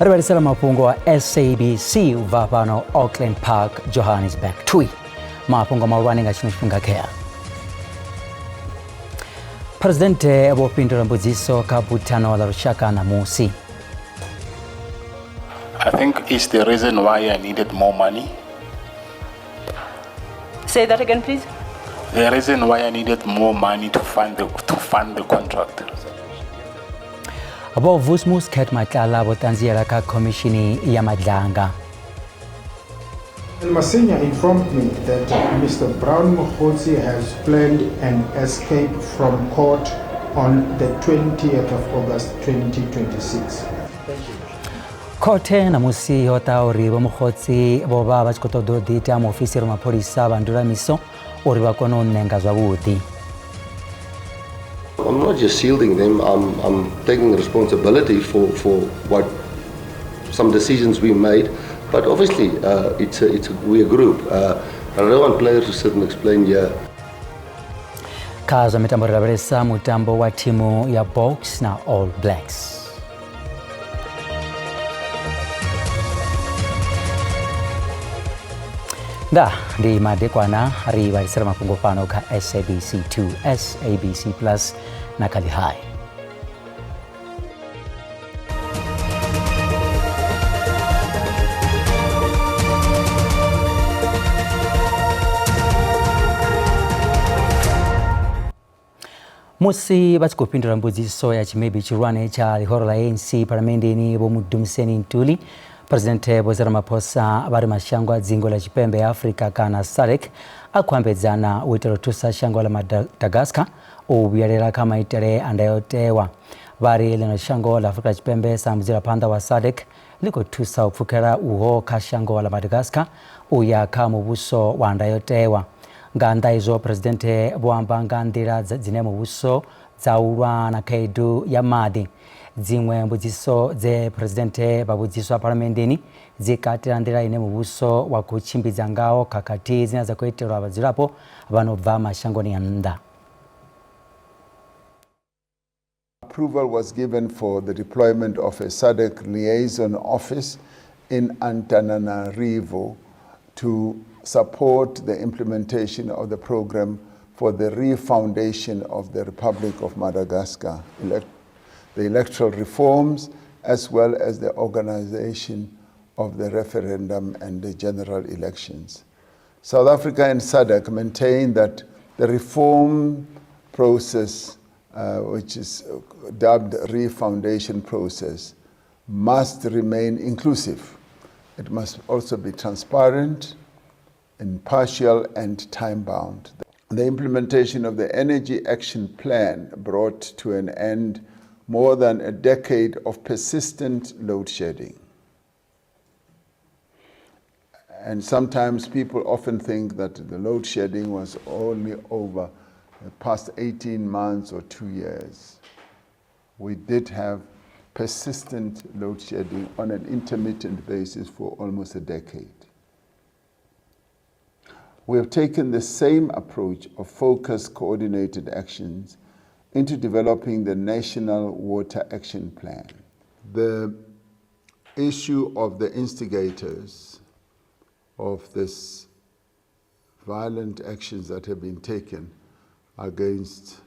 Ri vhalisela mafhungo a SABC u bva fhano Auckland Park, Johannesburg. Thui mafhungo mahulwane nga tshino tshifhinga khea. Presidente vho fhindula mbudziso kha buthano ḽa lushaka ṋamusi. I think it's the reason why I needed more money. Say that again, please. The reason why I needed more money to fund the contract. Vho Vusimuzi Cat Matlala vho ṱanziela kha khomishini ya Madlanga. And Masenya informed me that Mr. Brown Mogotsi has planned an escape from court on the 20th of August 2026. Khothe ṋamusi yo ṱa uri Vho Mogotsi vho vha vha tshi khou ṱoḓa u ḓiita muofisiri wa mapholisa vha ndulamiso uri vha kone u ṋenga zwavhuḓi. I'm not just shielding them, I'm taking responsibility for what some decisions we made. But obviously, we're a group. I don't want players to sit and explain here. Kha zwa mitambo ri lavhelesa mutambo wa thimu ya Boks na All Blacks. Nda ndi madekwana ri vhalisela mafhungo fhano kha SABC 2, SABC Plus na kha Lihai. Musi vha tshi khou fhindula mbudziso ya tshimebi tshihulwane tsha ḽihoro ḽa ANC phalamenndeni Vho Mdumiseni Ntuli, Presidenthe Vho Cyril Ramaphosa vha ri mashango a dzingo ḽa tshipembe ya Afrika kana SADC a khou ambedzana u itela u thusa shango ḽa Madagascar u vhuyelela kha maitele a ndayotewa. Vha ri ḽino shango ḽa Afrika Tshipembe sa mudzulaphanḓa wa SADC ḽi khou thusa u pfukhela uho kha shango ḽa Madagascar u ya kha muvhuso wa ndayotewa. Nga nnḓa izwo, Presidenthe vho amba nga nḓila dzine muvhuso dza u lwa na khaedu ya maḓi. Dziṅwe mbudziso dze Presidenthe vha vhudziswa Phalamenndeni dzi katela nḓila ine muvhuso wa khou tshimbidza ngaho khakhathi dzine dza khou itelwa vhadzulapo vha no bva mashangoni a nnḓa. Approval was given for the deployment of a SADC liaison office in Antananarivo to support the implementation of the program for the refoundation of the Republic of Madagascar, the electoral reforms, as well as the organization of the referendum and the general elections. South Africa and SADC maintain that the reform process, which is dubbed refoundation process, must remain inclusive. It must also be transparent, impartial, and time-bound. The implementation of the Energy Action Plan brought to an end more than a decade of persistent load shedding. And sometimes people often think that the load shedding was only over the past 18 months or 2 years. We did have persistent load shedding on an intermittent basis for almost a decade. We have taken the same approach of focused, coordinated actions into developing the National Water Action Plan. The issue of the instigators of this violent actions that have been taken against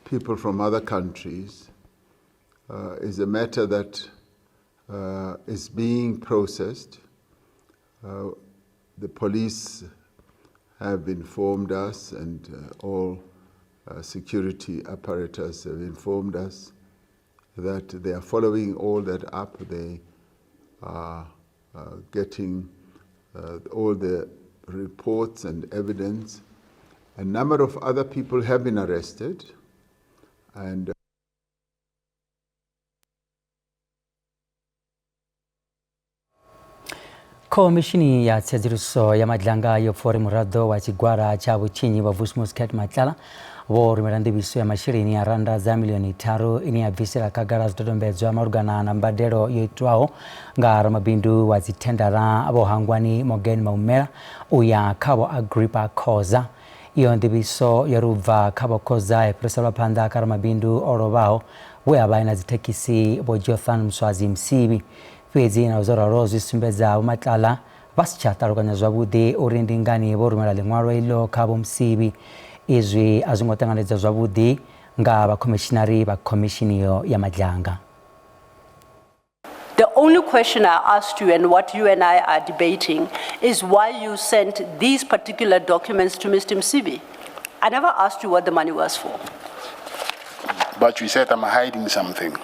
people from other countries is a matter that is being processed. The police have informed us, and all security apparatus have informed us that they are following all that up. They are getting all the reports and evidence. A number of other people have been arrested, and Khomishini ya tsedzuluso ya Madlanga yo pfa uri muraḓo wa tshigwada tsha vhutshinyi vha Vusimuzi Cat Matlala vho rumela nḓivhiso ya masheleni a randa dza milioni 3 ine ya bvisela khagala zwidodombedzwa malugana na mbadelo yo itwaho nga ramabindu wa dzithendara Vho Hangwani Morgan Maumela u ya kha Vho Agrippa Khoza. Iyo nḓivhiso yo ri u bva kha Vho Khoza ya fhiriselwa phanḓa kha ramabindu o lovhaho. We a vha e na dzithekhisi Vho Jothan Mswazi Msibi. Fhedzi naho zwo ralo zwi sumbedza Vho Matlala vha si tsha ṱalukanya zwavhuḓi uri ndi ngani vho rumela ḽiṅwalo iḽo kha Vho Msibi. Izwi a zwo ngo ṱanganedzwa zwavhuḓi nga vhakhomishinari vha khomishini iyo ya Madlanga. The only question I asked you and what you and I are debating is why you sent these particular documents to Mr. Msibi. I never asked you what the money was for. But you said I'm hiding something.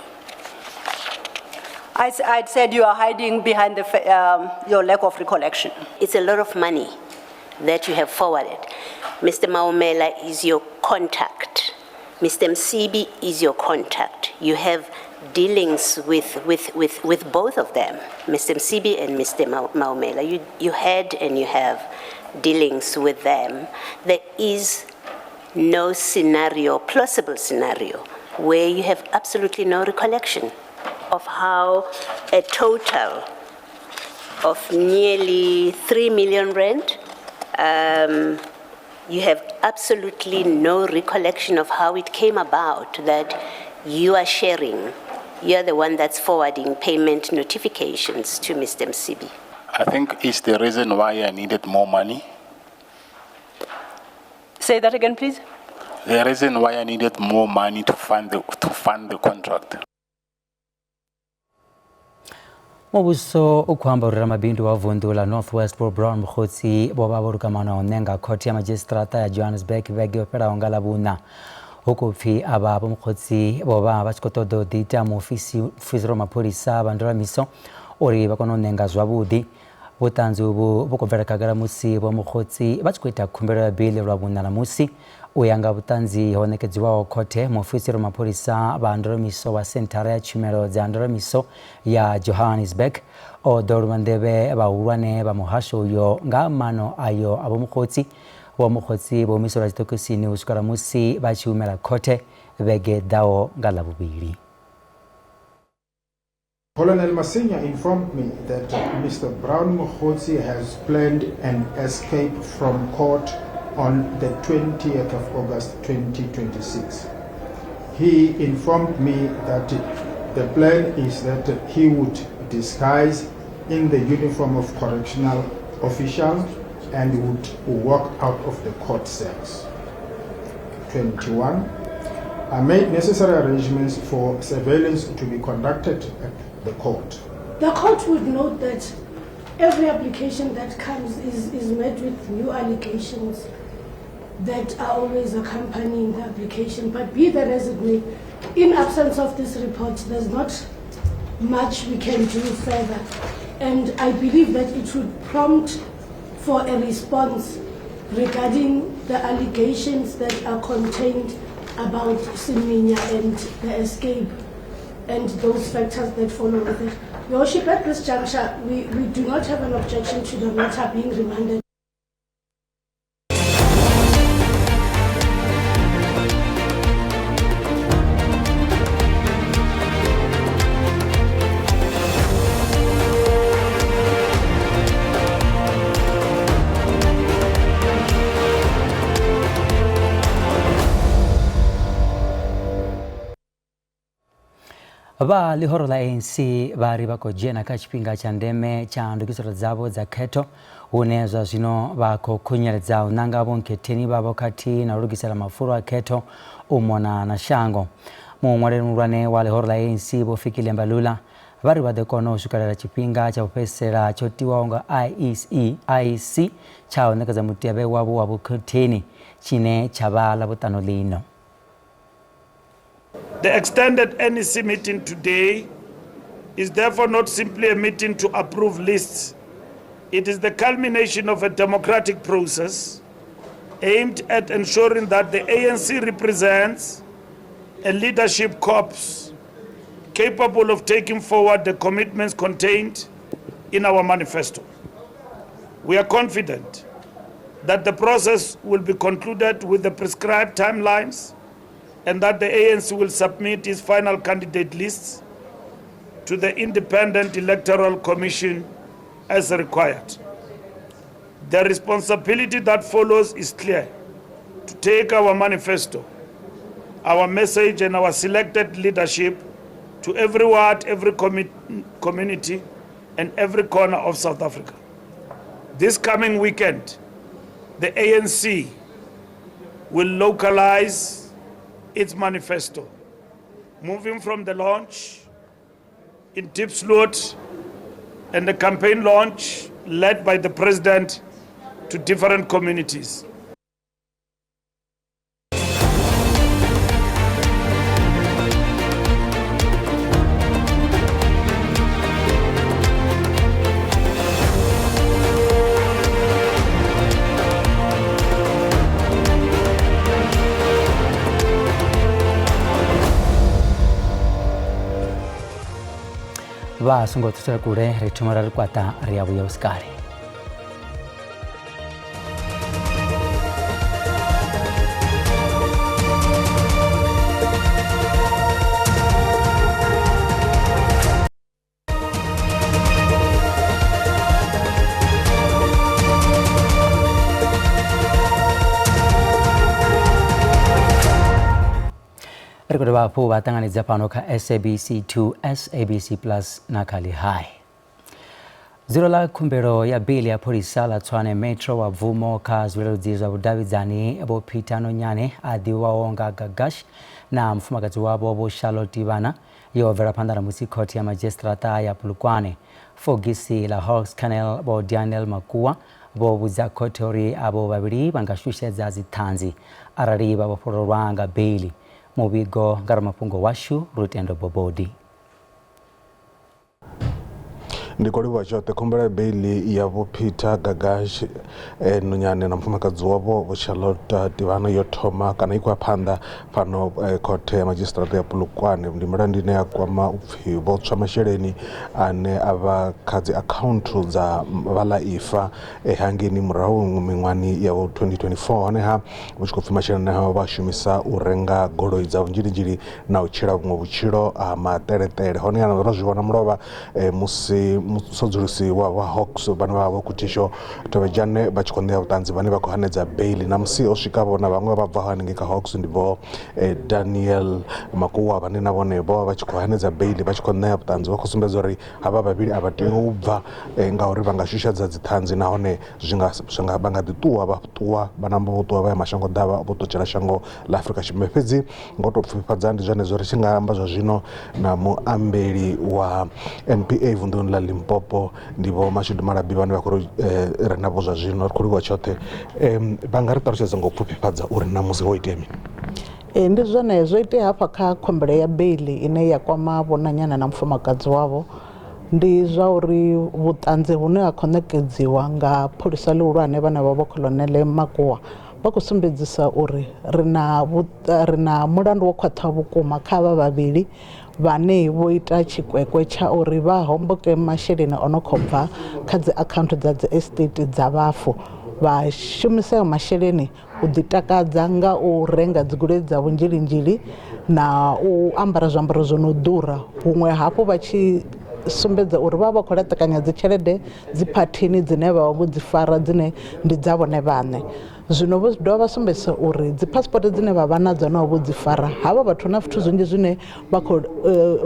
I'd said you are hiding behind your lack of recollection. It's a lot of money that you have forwarded. Mr. Maumela is your contact. Mr. Msibi is your contact. You have dealings with both of them, Mr. Msibi and Mr. Maumela. You had and you have dealings with them. There is no scenario, plausible scenario, where you have absolutely no recollection of how a total of nearly 3 million rand, you have absolutely no recollection of how it came about that you are sharing, you're the one that's forwarding payment notifications to Mr. Msibi. I think it's the reason why I needed more money. Say that again, please. The reason why I needed more money to fund the contract. Muvhuso u khou amba uri ramabindu wa vunḓu ḽa North West Vho Brown Mogotsi vho vha vho lukamana u ṋenga khothe ya madzhisiṱiraṱa ya Johannesburg vhege yo fhelaho nga Ḽavhuṋa. Hu khou pfi avha Vho Mogotsi vho vha vha tshi khou ṱoḓa u ḓiita muofisiri wa mapholisa vha ndulamiso uri vha kone u ṋenga zwavhuḓi. Vhuṱanzi uvhu vhu khou bvela khagala musi Vho Mogotsi vha tshi khou ita khumbelo ya beiḽi lwa vhuṋa ṋamusi. U ya nga vhuṱanzi ho ṋekedziwaho khothe, muofisiri wa mapholisa vha ndulamiso wa senthara ya tshumelo dza ndulamiso ya Johannesburg o ḓo luma nḓevhe vhahulwane vha muhasho uyo nga maano ayo a Vho Mogotsi. Vho Mogotsi vho humiselwa tshiṱokisini u swikela musi vha tshi humela khothe vhege ḓaho nga Ḽavhuvhili. Colonel Masenya informed me that Mr. Brown Mogotsi has planned an escape from court on the 20th of August 2026. He informed me that the plan is that he would disguise in the uniform of correctional official and would walk out of the court cells. 21. I made necessary arrangements for surveillance to be conducted at the court. The court would note that every application that comes is met with new allegations that are always accompanying the application. But be that as it may, in absence of this report, there's not much we can do further. And I believe that it would prompt for a response regarding the allegations that are contained about Semenya and the escape and those factors that follow with it. Your Worship, at this juncture, we do not have an objection to the matter being remanded. Vha ḽihoro ḽa ANC vha ri vha khou dzhena kha tshifhinga tsha ndeme tsha ndugiselo dzavho dza khetho, hune zwa zwino vha khou khunyeledza u nanga vhonkhetheni vhavho khathihi na u lugisela mafulo a khetho u mona na shango. Muṅwaleli muhulwane wa ḽihoro ḽa ANC Vho Fikile Mbalula vha ri vha ḓo kona u swikelela tshifhinga tsha u fhedzisela tsho tiwaho nga IEC tsha u ṋekedza mutevhe wavho wa vhukhetheni tshine tsha vha Ḽavhuṱanu ḽino. The extended NEC meeting today is therefore not simply a meeting to approve lists. It is the culmination of a democratic process aimed at ensuring that the ANC represents a leadership corps capable of taking forward the commitments contained in our manifesto. We are confident that the process will be concluded with the prescribed timelines and that the ANC will submit its final candidate lists to the Independent Electoral Commission as required. The responsibility that follows is clear: to take our manifesto our message and our selected leadership to every ward, every community, and every corner of South Africa. This coming weekend, the ANC will localize its manifesto, moving from the launch in Diepsloot and the campaign launch led by the president to different communities. Vha songo ṱutshela kule, ri thoma ra ri kwaṱa, ri a vhuya usikale. Ri khou dovha hafhu vha ṱanganedza fhano kha SABC 2, SABC Plus na kha Lihai. Dzulo ḽa khumbelo ya beiḽi ya pholisa ḽa Tshwane Metro wa bvumo kha zwileludzi zwa vhudavhidzani Vho Peter Nonyane a ḓivhiwaho nga Gagash na mufumakadzi wavho Vho Charlotte Tivana yo bvela phanḓa na musi khothe ya madzhisiṱiraṱa ya Polokwane. Fogisi ḽa Hawks Colonel Vho Daniel Makua vho vhudza khothe uri avho vhavhili vha nga shushedza dziṱhanzi arali vha vhofhololwa nga beiḽi. Muvhigo nga ramafhungo washu Lutendo Bobodi. Ndi khou livhuwa tshoṱhe khumbelo ya beiḽi ya Vho Peter Gagash Nonyane na mufumakadzi wavho Vho Charlotte Tivana yo thoma kana i khou ya phanḓa fhano khothe ya madzhisiṱiraṱa ya Polokwane. Ndi milandu ine ya kwama u pfhi vho tswa masheleni ane a vha kha dzi akhaunthu dza vhaḽaifa hangeini murahu miṅwahani ya vho 2024. Honeha hu tshi khou pfhi masheleni ayo vha shumisa u renga goloi dza vhunzhilinzhili na u tshila vhuṅwe vhutshilo ha maṱeleṱele. Honeha ro zwi vhona mulovha musi musudzulusi wa Hawks vhane vha vha vho Kuthisho Thobejane vha tshi khou ṋea vhuṱanzi vhane vha khou hanedza beiḽi. Na musi ho swika vho na vhaṅwe vha bvaho hanengei kha Hawks ndi vho Daniel Makuwa vhane na vhone vho vha vha tshi khou hanedza beiḽi vha tshi khou ṋea vhuṱanzi vha khou sumbedza uri havha vhavhili a vha tei u bva ngauri vha nga shushedza dziṱhanzi nahone zwi nga zwi nga vha nga ḓi ṱuwa vha ṱuwa vha namba vho ṱuwa vha ya mashango ḓavha vho ṱutshela shango ḽa Afrika Tshipembe. Fhedzi ngo tou pfufhifhadza ndi zwenezwo ri tshi nga amba zwa zwino na muambeli wa NPA vunḓuni ḽa Limpopo ndi Vho Mashudu Malabi vhane vha khou ri re navho zwa zwino ri khou livhuwa tshoṱhe. Vha nga ri ṱalutshedza ngo pfufhifhadza uri ṋamusi ho itea mini? Ee, ndi zwone zwo itea hafha kha khombelo ya beiḽi ine ya kwama Vho Nanyana na mufumakadzi wavho ndi zwa uri vhuṱanzi hune ha khou ṋekedziwa nga pholisa ḽihulwane vhane vha vho Colonel Makuwa vha khou sumbedzisa uri ri na ri na mulandu wo khwaṱha vhukuma kha avha vhavhili vhane vho ita tshikwekwe tsha uri vha homboke masheleni o no khou bva kha dzi akhaunthu dza dzi estate dza vhafu vha shumisa ayo masheleni u ḓitakadza nga u renga dzigoloi dza vhunzhilinzhili na u ambara zwiambaro zwo no ḓura, huṅwe hafhu vha tshi sumbedza uri vha vha khou laṱekanya dzi tshelede dzi phathini dzine vha vha vho dzi fara dzine ndi dza vhone vhaṋe. Zwino vho dovha vha sumbedzisa uri dzi passport dzine vha vha nadzo naho vho dzi fara havha vhathu na zwithu zwinzhi zwine vha khou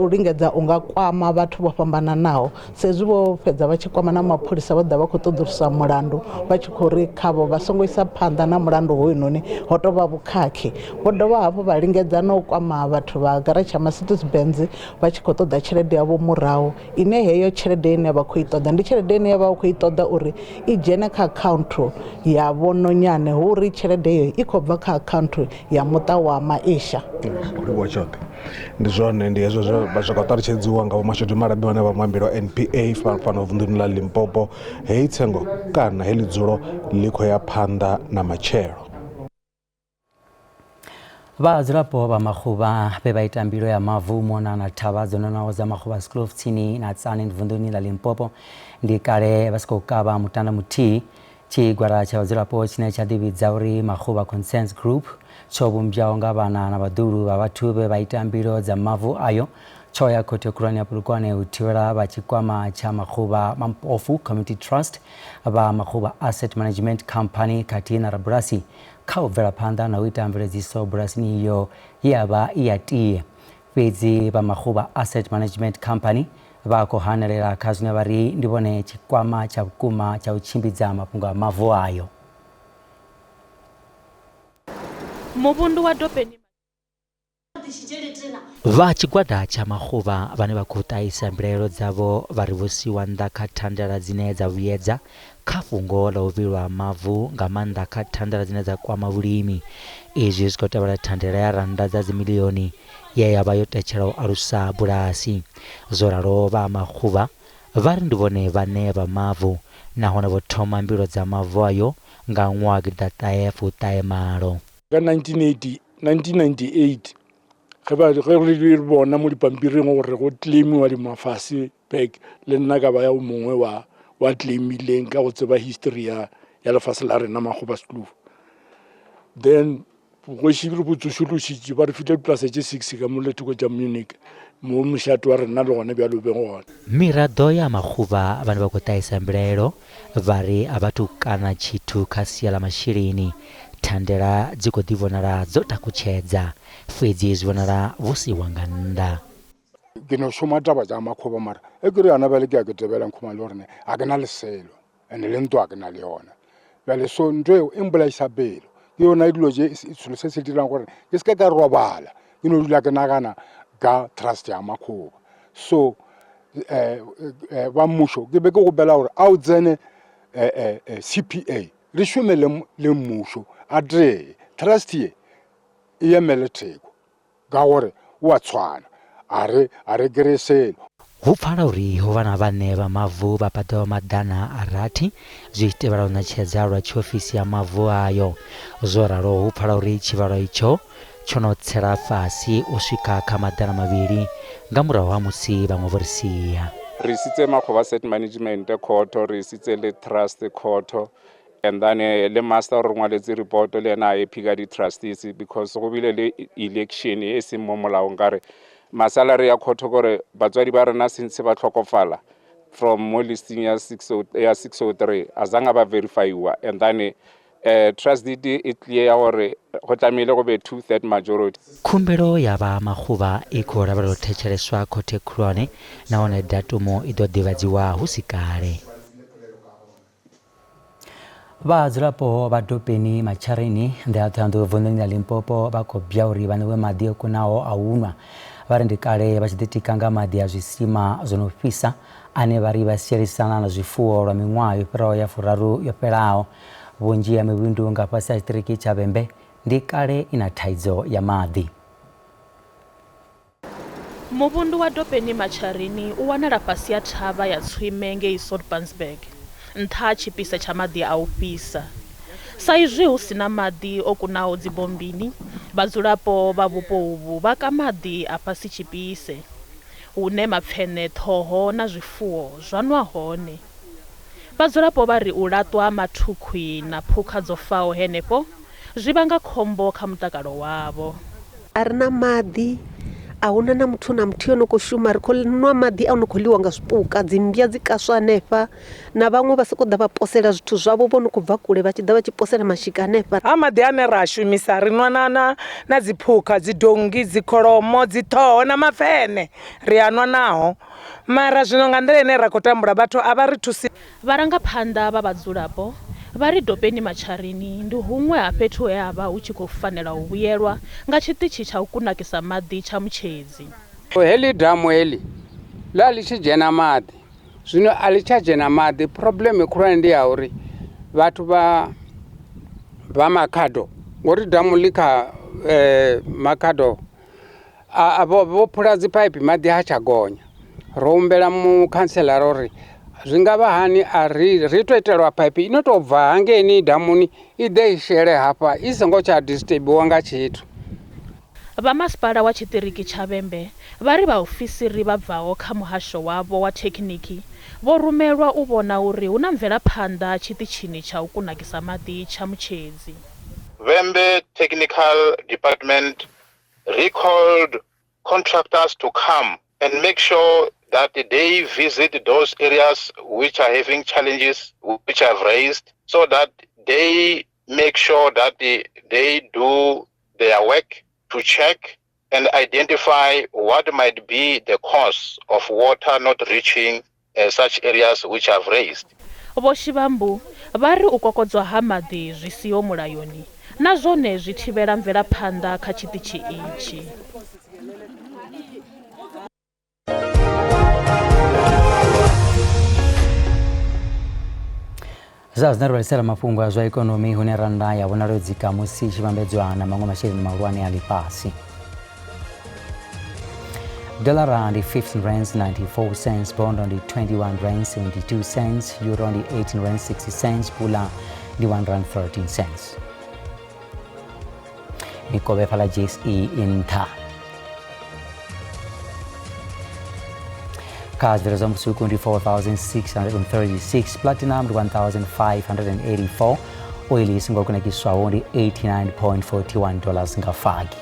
lingedza u nga kwama vhathu vho fhambananaho sa izwi vho fhedza vha tshi kwama na mapholisa vha ḓa vha khou ṱoḓulusa mulandu vha tshi khou ri khavho vha songo isa phanḓa na mulandu hoyunoni ho tou vha vhukhakhi. Vho dovha hafhu vha lingedza na u kwama vhathu vha garatshi ya Mercedes Benz vha tshi khou ṱoḓa tshelede yavho murahu ine heyo tshelede ine vha khou i ṱoḓa ndi tshelede ine vha khou i ṱoḓa uri i dzhene kha akhaunthu ya Vho Nonyane hu uri tshelede iyo i khou bva kha akhaunthu ya muṱa wa Maisha. Livhuwa tshoṱhe. Ndi zwone ndi hezwo zwe zwa khou ṱalutshedziwa nga Vho Mashudu Malabi vhane vha muambeli wa NPA fhano vunḓuni ḽa Limpopo. Heyi tsengo kana heḽi dzulo ḽi khou ya phanḓa na matshelo. Vhadzulapo vha Maguvha vhe vha ita mbilo ya mavu u mona na thavha dzo nonaho dza Magoebaskloof tsini na Tzaneen vunḓuni ḽa Limpopo ndi kale vha si khou kavha mutanda muthihi. Tshigwada tsha vhadzulapo tshine tsha ḓivhidza uri Maguvha Concerns Group tsho vhumbwaho nga vhana na vhaḓuhulu vha vhathu vhe vha ita mbilo dza mavu ayo tsho ya khothe khulwane ya Polokwane u thivhela vha tshikwama tsha Maguvha Mampofu Community Trust, vha Maguvha Asset Management Company khathihi na rabulasi kha u bvela phanḓa na u ita mveledziso bulasini iyo ye ya vha i ya tie. Fhedzi vha Maguvha Asset Management Company vha khou hanelela kha zwine vha ri ndi vhone tshikwama tsha vhukuma tsha u tshimbidza mafhungo a mavu ayo. Muvhundu wa Dopeni. Vha tshigwada tsha Maguvha vhane vha khou ṱahisa mbilaelo dzavho vha ri vho siwa nnḓa kha thandela dzine dza vhuyedza kha fhungo ḽa u vhilwa mavu, nga maanḓa kha thandela dzine dza kwama vhulimi. Izwi zwi khou tevhela thandela ya rannda dza dzimiḽioni ye ya vha yo tetshela u alusa bulasi. Zwo ralo vha Maguvha vha ri ndi vhone vhaṋe vha mavu nahone vho thoma mbilo dza mavu ayo nga ṅwaha 1998. Ka 1998 ge ba ge re bona mo dipampiring gore go claimiwa dimafase back, le nna ka ba ya o mongwe wa wa claimileng ka go tseba history ya ya lefase la rena Makgobaskloof. Then bogoši re bo tsošološitše, ba re file dipolase tše 6 ka mo lethoko tša Munich mo mošate wa rena le gona bjalo beng gona. Miraḓo ya Maguvha vhane vha khou ṱahisa mbilaelo vha ri a vha thu kana tshithu kha sia ḽa masheleni. Thandela dzi khou ḓi vhonala dzo takutshedza, fhedzi zwi vhonala vho siwa nga nnḓa. Ke no šoma taba tša makgoba, mara e ke re yana bjale ke ya ke tebela nkhumane le gore ne ga ke na leselo and le ntlo ga ke na le yona. Bjale so ntho eo e mpolaisa pelo, ke yona dilo tše selo se se dirang gore ke se ke ka robala, ke no dula ke nagana ka trust ya makgoba. So ba mmušo ke be ke gopela gore a o tsene CPA re šome le mmušo a tee trust ye e emele theko ka gore o a tshwana a re a re kry selo. Hu pfala uri ho vha na vhaṋe vha mavu vha paḓaho 600 zwi tshi tevhela u ṋetshedza lwa tshiofisi ya mavu ayo. Zwo ralo hu pfala uri tshivhalo itsho tsho no tsela fhasi u swika kha 200 nga murahu ha musi vhaṅwe vho ri sia. Re isitse Makgoba Asset Management court, re isitse le trust court, and then le master re ngwaletse report le yena a happy ka di-trustees because go bile le election e seng mo molaong ka re masalary ya court gore batswadi ba rena since ba tlhokofala from mo listing ya 603 a zanga ba verifyiwa, and then trust deed e clear ya gore go tlamehile go be 2/3 majority. Khumbelo ya vha Maguvha i khou lavhelelwa u thetsheleswa khothe khulwane nahone datumu i ḓo ḓivhadziwa hu si kale. Vhadzulapo vha Dopeni Matsharini nḓila Thohoyandou vunḓuni ḽa Limpopo vha khou bya uri vha ṋewe maḓi o kunaho a u nwa. Vha ri ndi kale vha tshi ḓitika nga maḓi a zwisima zwo no fhisa ane vha ri vha sielisana na zwifuwo lwa miṅwaha yo fhiraho ya 30 yo fhelaho. Vhunzhi ha mivhundu nga fhasi ha tshiṱiriki tsha Vhembe ndi kale i na thaidzo ya maḓi. Muvhundu wa Dopeni Matsharini u wanala fhasi ha thavha ya Tswime ngei Soutpansberg, nṱha ha tshipise tsha maḓi a u fhisa. Sa izwi hu sina maḓi o kunaho dzibombini, vhadzulapo vha vhupo uvhu vha ka maḓi a fhasi tshipise, hune mapfeṋe, ṱhoho na zwifuwo zwa nwa hone. Vhadzulapo vha ri u laṱwa mathukhwi na phukha dzo faho henefho zwi vhanga khombo kha mutakalo wavho. A ri na maḓi, a huna na muthu na muthihi ono khou shuma, ri khou nwa maḓi a no khou ḽiwa nga zwipuka, dzimmbwa dzi kaswa hanefha, na vhaṅwe vha sokou ḓa vha posela zwithu zwavho vho no khou bva kule vha tshi ḓa vha tshi posela mashika hanefha. Ha maḓi ane ra a shumisa ri nwa na na dziphukha, dzidonngi, dzikholomo, dziṱhoho na mapfeṋe ri a nwa naho, mara zwino nga nḓila ine ra khou tambula vhathu a vha ri thusi. Vharangaphanḓa vha vhadzulapo vha ri Dopeni Matsharini ndi huṅwe ha fhethu he ha vha hu tshi khou fanela u vhuyelwa nga tshiṱitshi tsha u kunakisa maḓi tsha Mutshedzi. Heḽi damu heḽi ḽa ḽi tshi dzhena maḓi, zwino a ḽi tsha dzhena maḓi. Problem khulwane ndi ya uri vhathu vha vha Makhado, ngori damu ḽi kha Makhado, vho phula dzi phaiphi maḓi ha tsha gonya. Ro humbela mukhantselara uri zwi nga vha hani a ri ri to itelwa phaiphi ino tou bva hangeini damuni i ḓe i shele hafha i songo tsha disturbiwa nga tshithu. Vha masipala wa tshiṱiriki tsha Vhembe vha ri vhaofisiri vha bvaho kha muhasho wavho wa thekhiniki vho rumelwa u vhona uri hu na mvelaphanḓa tshiṱitshini tsha u kunakisa maḓi tsha Mutshedzi. Vhembe Technical Department recalled contractors to come and make sure that they visit those areas which are having challenges which I've raised, so that they make sure that they do their work to check and identify what might be the cause of water not reaching such areas which I've raised. Vho Shivambu vha ri u kokodzwa ha maḓi zwi siho mulayoni na zwone zwi thivhela mvelaphanḓa kha tshiṱitshi itshi. Zwa zwino ri vhalisela mafhungo a zwa ikonomi hune rannda ya vhonala yo dzika musi i tshi vhambedzwa na maṅwe masheleni mahulwane a ḽifhasi. Dollara ndi 15 rands 94 cents, bondo ndi 21 rands 72 cents, euro ndi 18 rands 60 cents, pula ndi 1 rand 13 cents. Mikovhe fhaḽa JSE i nṱha. Kha zwibveledzwa zwa musuku ndi 4636, platinum ndi 1584, oili i songo kunakiswaho ndi 89.41 dollars nga fagi.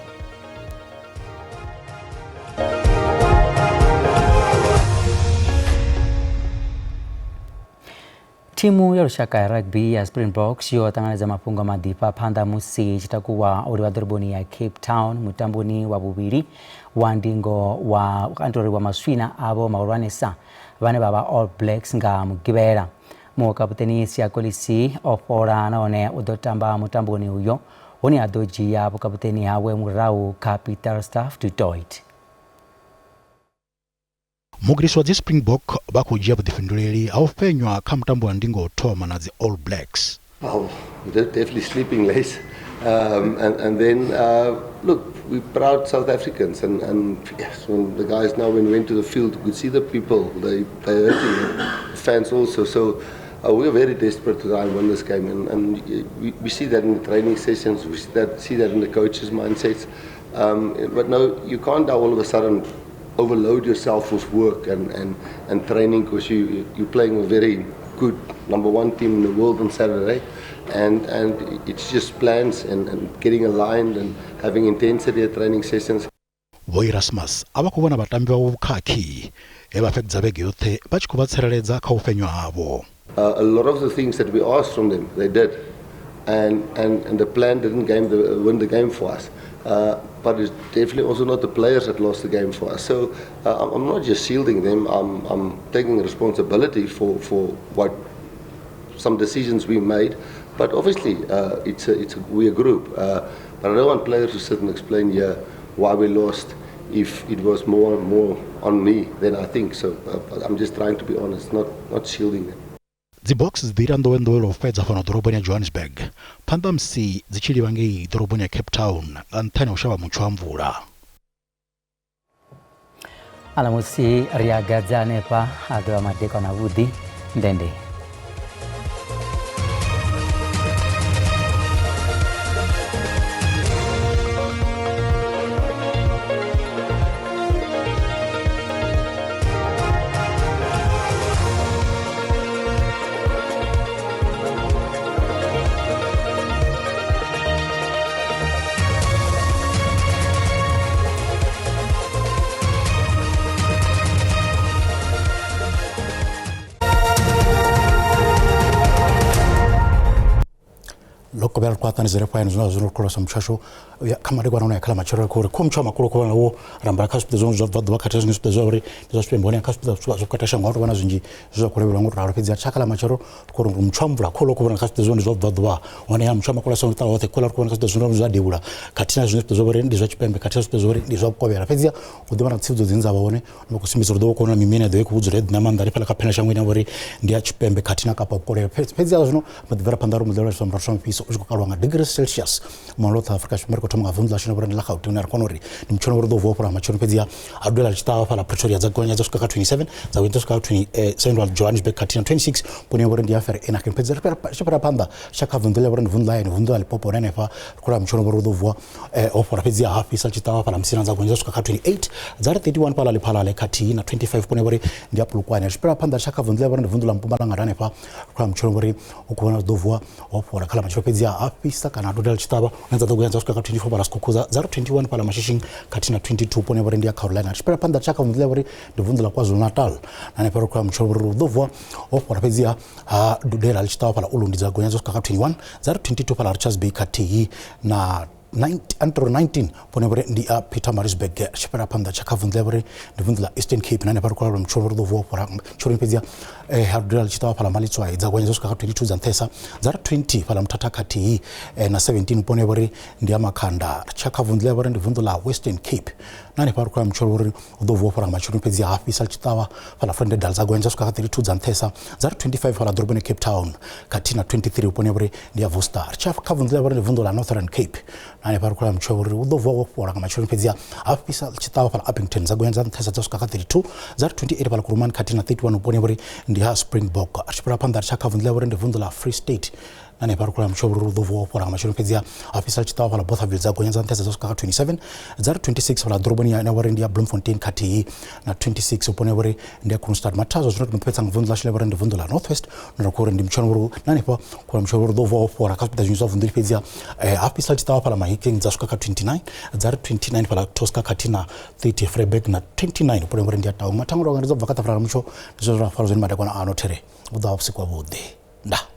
Thimu ya lushaka ya rugby ya Springboks yo ṱanganedza mafhungo maḓifha phanḓa musi i tshi takuwa u livha ḓoroboni ya Cape Town mutamboni wa vhuvhili wa ndingo wa antori wa maswina avho mahulwanesa vhane vha vha All Blacks nga Mugivhela. Mukapuṱeni Siya Kolisi o fhola nahone u ḓo tamba mutamboni uyo hune a ḓo dzhia vhukapuṱeni hawe murahu kha Pieter-Steph du Toit. Mugudisi wa dzi Springbok vha khou dzhia vhuḓifhinduleli ha u fhenywa kha mutambo wa ndingo wa u thoma na dzi All Blacks. Well, they're definitely sleeping less. And then, look, we're proud South Africans. And yes, when the guys now, when we went to the field, you could see the people, they're hurting, the fans also. So we're very desperate to try and win this game. And we see that in the training sessions, we see that in the coaches' mindsets. But no, you can't now all of a sudden overload yourself with work and training, because you're playing a very good number one team in the world on Saturday, and it's just plans and getting aligned and having intensity at training sessions. Vho Erasmus a vha khou vhona vhatambi vhavho vhukhakhi he vha fhedza vhege yoṱhe vha tshi khou vha tsireledza kha u fhenywa havho. A lot of the things that we asked from them, they did, and the plan didn't win the game for us. But it's definitely also not the players that lost the game for us. So I'm not just shielding them, I'm taking responsibility for what some decisions we made. But obviously, we're a group. But I don't want players to sit and explain here why we lost if it was more on me than I think. So I'm just trying to be honest, not shielding them. Dzi Boks dzi ḓo ita nḓowenḓowe lwa u fhedza fhano ḓoroboni ya Johannesburg phanḓa musi dzi tshi livha ngei ḓoroboni ya Cape Town nga nṱhani ha u shavha mutsho wa mvula. Ala musi ri a gadza hanefha a ḓovha madekwana avhuḓi ndende. Lokobela kwa tanizere kwa zwino zwino kholosa mushasho kha madekwana ono ya khala matshelo khori kho mutsho makulu khona wo rambala kha zwipida zwo bva ḓuvha khathihi zwine zwipida zwa uri ndi zwa tshipembe hone kha zwipida zwa vhukati ha shango ha tou vha na zwinzhi zwe zwa khou lavhelelwa ngo ralo fhedzi tshakala matshelo khori mutsho wa mvula kholo khou vhona kha zwipida zwo ndi zwa bva ḓuvha hone ya mutsho makulu a songo ṱala hoṱhe khola ri khou vhona kha zwipida zwino zwa devhula khathihi na zwine zwipida zwa uri ndi zwa tshipembe khathihi na zwipida zwa uri ndi zwa vhukovhela fhedzi hu ḓo vha na tsivhudzo dzine dza vha hone ndi khou sumbedza uri ḓo vha khou na mimene ya ḓo i khou dzula na maanḓa hanefhaḽa kha phela shangoni ya uri ndi ya tshipembe khathihi na Kapa vhukovhela fhedzi zwino vha ḓi bvela phanḓa uri muḓelo wa murahu mufhiso u tshi khou kalwa nga degrees Celsius muholo wa Afrika Tshipembe ri khou thoma nga vunḓu ḽashu uri ndi ḽa Gauteng ri kona uri ndi mutshelo uri ḓo vuwa fhula matshelo fhedzi a duela ḽi tshi ṱavha fhaḽa Pretoria dza gonya dza swika kha 27 dza gonya dza swika kha 27 lwa Johannesburg khathihi na 26 poni ya uri ndi ya Vereeniging fhedzi ri tshi fhira phanḓa tsha kha vunḓu ḽa uri ndi vunḓu ḽa hayani vunḓu ḽa Limpopo hone hanefha ri khou lavha mutshelo uri ḓo vuwa ho fhola fhedzi ha fhisa tshi ṱavha fhaḽa Musina dza gonya dza swika kha 28 dza ri 31 fhaḽa Lephalale khathihi na 25 poni ya uri ndi ya Polokwane ri tshi fhira phanḓa tsha kha vunḓu ḽa uri ndi vunḓu ḽa Mpumalanga hanefha ri khou lavha mutshelo uri u khou vhona ḓo vuwa ho fhola kha ḽa matshelo fhedzi ha fhisa kana ha dudela tshiṱavha hune dza ḓo gonya dza swika kha 24 fhaḽa Skukuza, dza ri 21 fhaḽa Mashishing khathihi na 22 vhuponi ha vhori ndi ya Carolina. Ri tshi fhira phanḓa tsha kha vunḓu ḽa vhori ndi vunḓu ḽa KwaZulu-Natal, na hanefha ri khou ya mutshelo uri hu ḓo vuwa ho fhola fhedziha ha dudela ḽi tshi ṱavha fhaḽa Ulundi dza gonya dza swika kha 21, dza ri 22 fhaḽa Richards Bay khathihi na 19 vhone vhori ndi a Pietermaritzburg. Ri tshi fhira phanḓa tsha kha vunḓu ḽa vhori ndi vunḓu ḽa Eastern Cape, na hanefha ri khou lavhelela mutshelo uri ḓo vuwa fhola tsheloni fhedziha ha dudela ḽi tshi ṱavha fhaḽa Malitswai dza gonya dza swika kha 22 dza nṱhesa, dza ri 20 fhaḽa Mthatha khathihi na 17 vhuponi vhori ndi ya Makhanda. Ri tshi ya kha vunḓu ḽa vhori ndi vunḓu ḽa Western Cape, na hanefha ri khou ya mutshelo uri hu ḓo vuwa fhala nga matsheloni fhedzi ha fhisa ḽi tshi ṱavha fhaḽa Frendedal dza gonya dza swika kha 32 dza nṱhesa, dza ri 25 fhaḽa ḓoroboni ya Cape Town khathihi na 23 vhuponi ha vhori ndi ya Worcester. Ri tshi ya kha vunḓu ḽa vhori ndi vunḓu ḽa Northern Cape, na hanefha ri khou ya mutshelo uri hu ḓo vuwa wo fhola nga matsheloni fhedzi ha fhisa ḽi tshi ṱavha fhaḽa Upington dza gonya dza nṱhesa dza swika kha 32, dza ri 28 fhaḽa Kuruman khathihi na 31 vhuponi ha vhori ndi ha Springbok. Ri tshi fhira phanḓa ri tshi ya kha vunḓu ḽa vhori ndi vunḓu ḽa Free State, na hanefha ri khou mutsho uri u ḓo vuwa wo fhola nga matsheloni fhedzi ha fhisa tshi ṱavha fhaḽa Bothaville dza gonya dza nṱhesa dza swika kha 27, dza ri 26 fhaḽa ḓoroboni ya ine vhori ndi ya Bloemfontein khathihi na 26 vhuponi ha vhori ndi ya Kroonstad. Mathazwa zwino ri fhedza nga vunḓu ḽashu ḽa vhori ndi vunḓu ḽa North West, ri khou uri ndi mutshelo uri na hanefha khou mutsho uri ḓo vuwa wo fhola kha zwipiḓa zwinzhi zwa vunḓu fhedzi ha fhisa tshi ṱavha fhaḽa Mahikeng dza swika kha 29, dza ri 29 fhaḽa Tosca khathihi na 30 Vryburg na 29 vhuponi ha vhori ndi ya Taung. Mathangwa ndo bva kha ṱafula mutsho ndi zwone zwa fhala zwone madekwana ano there vhu ḓo vha vhusiku havhuḓi ndaa.